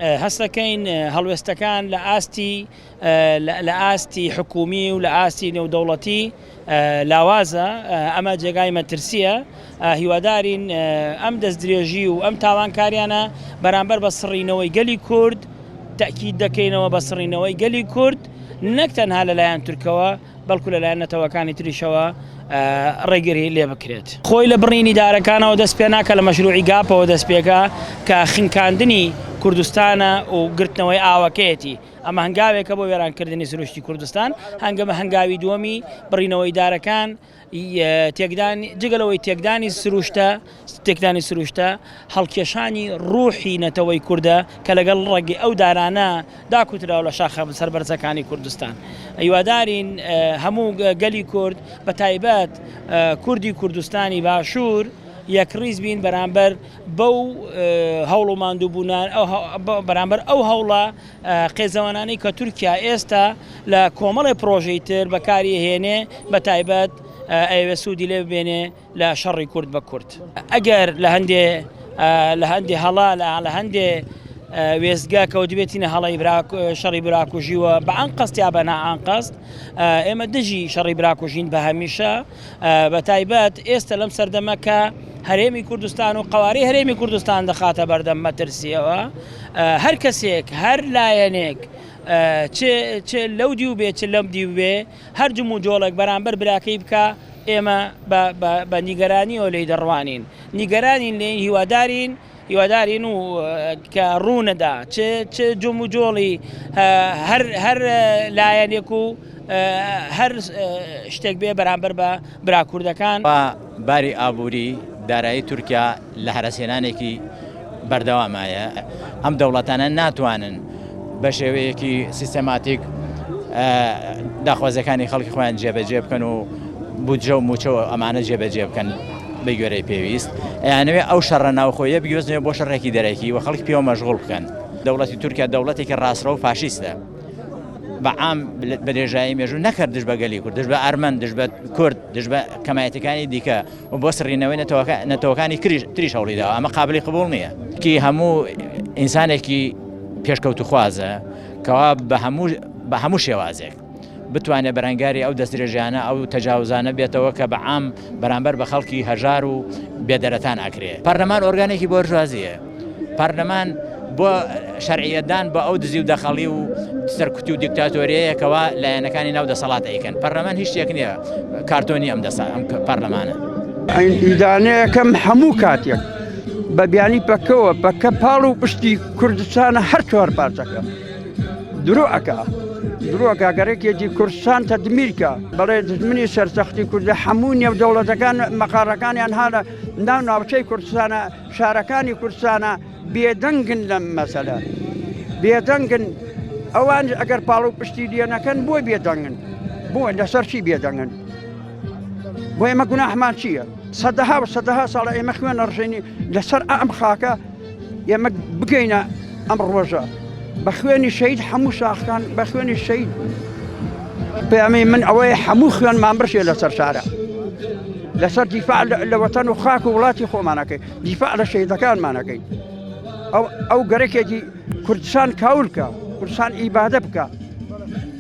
هەستەکەین هەڵوێستەکان لە ئاستی لە ئاستی حکومی و لە ئاستی نێودەوڵەتی لاوازە، ئەمە جێگای مەترسییە، هیوادارین ئەم دەستدرێژی و ئەم تاوانکاریانە بەرامبەر بە سڕینەوەی گەلی کورد تەئکید دەکەینەوە بە سڕینەوەی گەلی کورد نەک تەنها لەلایەن تورکەوە بەڵکو لەلایەن نەتەوەکانی تریشەوە ڕێگری لێ بکرێت. خۆی لە بڕینی دارەکانەوە دەست پێ ناکا لە مەشروعی گاپەوە دەست پێکا کە خنکاندنی کوردستانە و گرتنەوەی ئاوەکەیەتی. ئەمە هەنگاوێکە بۆ وێرانکردنی سروشتی کوردستان، هەنگەمە هەنگاوی دووەمی بڕینەوەی دارەکان، تێکدان جگە لەوەی تێکدانی سروشتە تێکدانی سروشتە هەڵکێشانی ڕوحی نەتەوەی کوردە کە لەگەڵ ڕەگی ئەو دارانە داکوتراوە لە شاخە سەربەرزەکانی کوردستان. هیوادارین هەموو گەلی کورد بە تایبەت کوردی کوردستانی باشوور یەکڕیز بین بەرامبەر بەو هەوڵ و ماندووبوونە بەرامبەر ئەو هەوڵە قێزەوەنانەی کە تورکیا ئێستا لە کۆمەڵێ پرۆژەی تر بەکاری هێنێ بە تایبەت ئەیەوێ سوودی لێ ببێنێ لە شەڕی کورد بە کورد. ئەگەر لە هەندێ لە هەندێ هەڵە لە هەندێ وێستگە کەوتبێتینە هەڵەی شەڕی براکوژیوە بە ئەنقەست یا بە نائەنقەست ئێمە دژی شەڕی براکوژین بە هەمیشە بە تایبەت ئێستا لەم سەردەمە کە هەرێمی کوردستان و قوارەی هەرێمی کوردستان دەخاتە بەردەم مەترسیەوە هەر کەسێک هەر لایەنێک چ لەو دیو بێ چ لەم دیو بێ هەر جموجۆڵێک بەرامبەر براکەی بکا ئێمە بە نیگەرانیەوە لێی دەڕوانین نیگەرانین لێین هیوادارین هیوادارین و کە ڕوونەدا چ چ جموجۆڵی هەر هەر لایەنێک و هەر شتێک بێ بەرامبەر بە برا کوردەکان. باری ئابووری دارایی تورکیا لە هەرەسهێنانێکی بەردەوامایە، ئەم دەوڵەتانە ناتوانن بە شێوەیەکی سیستەماتیک داخوازیەکانی خەڵکی خۆیان جێبەجێ بکەن و بودجە و موچە و ئەمانە جێبەجێ بکەن بە گوێرەی پێویست ئەیانەوێ ئەو شەڕە ناوخۆیە بگوێزنەوە بۆ شەڕێکی دەرەکی و خەڵک پێوە مەشغوڵ بکەن دەوڵەتی تورکیا دەوڵەتێکی ڕاستڕە و فاشیستە بە عام بە درێژایی مێژوو نەکرد دژ بە گەلی کورد دژ بە ئەرمەن دژ بە کورد دژ بە کەمایەتەکانی دیکە و بۆ سڕینەوەی نەتەوەکانی تریش هەوڵی داوە ئەمە قابلی قبوڵ نییە کی هەموو ئینسانێکی پێشکەوتوخوازە کەوا بە هەموو بە هەموو شێوازێک بتوانێت بەرەنگاری ئەو دەستدرێژیانە ئەو تەجاوزانە بێتەوە کە بە عام بەرامبەر بە خەڵکی هەژار و بێدەرەتان ئەکرێ پەرلەمان ئۆرگانێکی بۆرژوازیە پەرلەمان بۆ شەرعیەتدان بە ئەو دزی و دەخەڵی و سەرکوتی و دیکتاتۆریەیە کەوا لایەنەکانی ناو دەسەڵات ئەیکەن پەرلەمان هیچ شتێک نییە کارتۆنی ئەم دەسا ئەم پەرلەمانە. ئیدانەیەکەم هەموو کاتێک بە بیانی پەکەوە پەکە پاڵ و پشتی کوردستانە هەر چوار پارچەکە درۆ ئەکا درۆکە گەرەکێتی کوردستان تەدمیرکە بەڵێ دژمنی سەرسەختی کوردە هەموو نێو دەوڵەتەکان مەقاڕەکانیان هالە ناو ناوچەی کوردستانە شارەکانی کوردستانە بێدەنگن لەم مەسەلە بێدەنگن ئەوان ئەگەر پاڵ و پشتی لێ نەکەن بۆ بێدەنگن بۆ لەسەر چی بێدەنگن بۆ ئێمە گوناحمان چییە سەدەها و سەدەها ساڵە ئێمە خوێن ڕژێنی لەسەر ئەم خاکە ئێمە بگەینە ئەم ڕۆژە بە خوێنی شەید هەموو شاخکان بە خوێنی شەید پەیامی من ئەوەیە هەموو خوێنمان بڕشێ لەسەر شارە لەسەر دیفاع لە وەتەن و خاک و وڵاتی خۆمانەکەی دیفاع لە شەیدەکانمانەکەی ئەو ئەو گەرەکێکی کوردستان کاولکە کوردستان ئیبادە بکە.